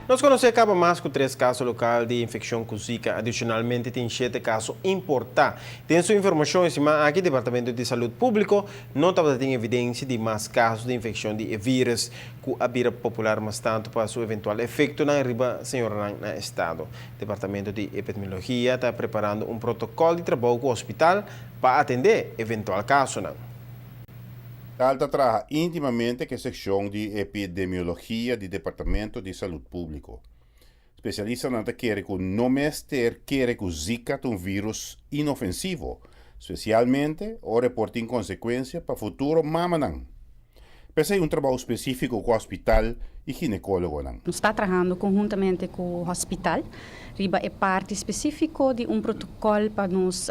Nos konosé kaba mas ku tres kaso lokal di infekshon ku Zika. Adishonalmente tin shete kaso importá. Den su informashon e siman aki Departamento di Salud Públiko no tabata tin evidensia di mas kaso di infekshon di e vírus ku a bira popular mas tantu pa su eventual efektonan riba señoranan na estado. Departamento di Epidemiologia ta preparando un protokòl di trabou ku hospital pa atendé eventual kasonan. Tal ta traha íntimamente ku e sekshon di epidemiologia di Departamento di Salud Públiko. Spesialistanan ta kere ku no mester kere ku Zika ta un vírus inofensivo, spesialmente ora e por tin konsekuensia pa futuro mamanan. P'esei un trabou spesífiko ku hospital i ginekólogonan. Nos ta trahando konhuntamente ku hospital riba e parti spesífiko di un protokòl pa nos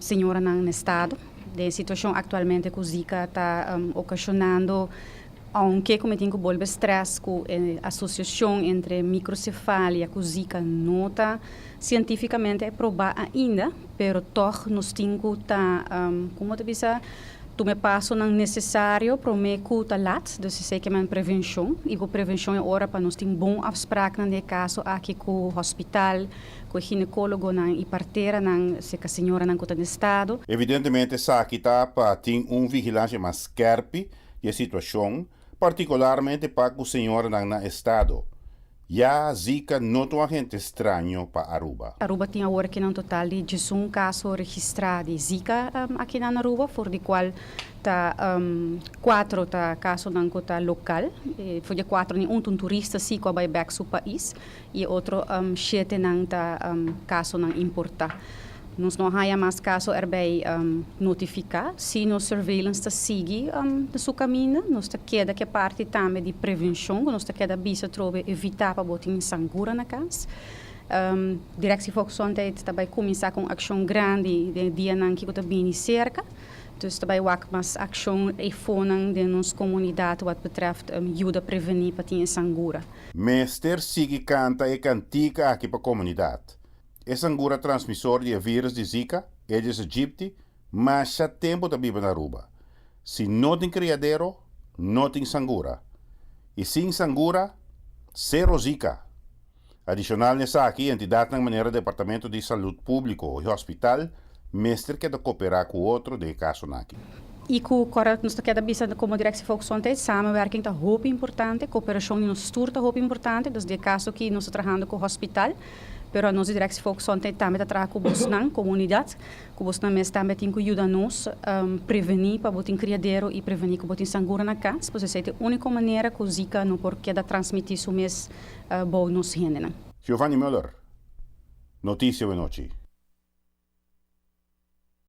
señoranan na estado. Den e situashon aktualmente ku Zika ta okashonando, ounke ku mi tin ku bolbe strès ku e asosiashon entre mikrosefalia ku Zika no ta sientífikamente probá ainda, pero tòg nos tin ku ta, komo ta bisa, tuma e pasonan nesesario promé ku ta lat. Dus esei ke men prevenshon i ku prevenshon e ora pa nos tin bon afspraknan den e kaso aki ku hospital, Ku e ginekólogonan i parteranan, serka señoranan ku ta den estado. Evidentemente esaki ta pa tin un vigilancia mas skerpi di e situacion, particularmente pa cu señoranan na estado. Ya Zika no ta un agente straño pa Aruba. Aruba tin awor akinan total di 11 caso registra di Zika akinan na Aruba, for di cual Ta cuatro ta casonan cu ta local. For di e cuatro ni un ta un turista si cu a bay bek su pais y e otro shetenan ta casonan importa. Nos no a haya mas caso erbij notifica. Si nos surveillance ta sigui na su caminda, nos ta keda cu e parti tambe di prevencion cu nos ta keda bisa atrobe evita pa bo tin sangura na cas. Directie Volksgezondheid ta bay cuminsa cu un accion grandi den e dianan kico ta bini cerca. Dus ta bai wak mas akshon eifonan den nos komunidat wat betreft yuda prevení pa tin e sangura. Mester sigui kanta e kantika aki pa komunidat. E sangura transmisor di e virus di Zika, Aedes aegypti, masha tempu ta biba na Aruba. Si no tin kriadero, no tin sangura. I sin sangura, sero Zika! Adishonal na esaki, entidatnan manera Departamento di Salud Públiko i hospital mester keda koperá ku otro den e kasonan aki. I ku kòrda nos ta keda bisa komo Directie Volksgezondheid, samenwerking ta hopi importante, koperashon di nos tur ta hopi importante. Dus den e kaso aki nos ta trahando ku hospital, pero nos di Directie Volksgezondheid tambe ta traha ku bosnan, komunidat, ku bosnan mes tambe tin ku yuda nos prevení pa bo tin kriadero i prevení ku bo tin sangura na kas, pasobra esei ta e úniko manera ku Zika no por keda transmití su mes bou nos hendenan. Giovanni Muller, Noticia Wenochi.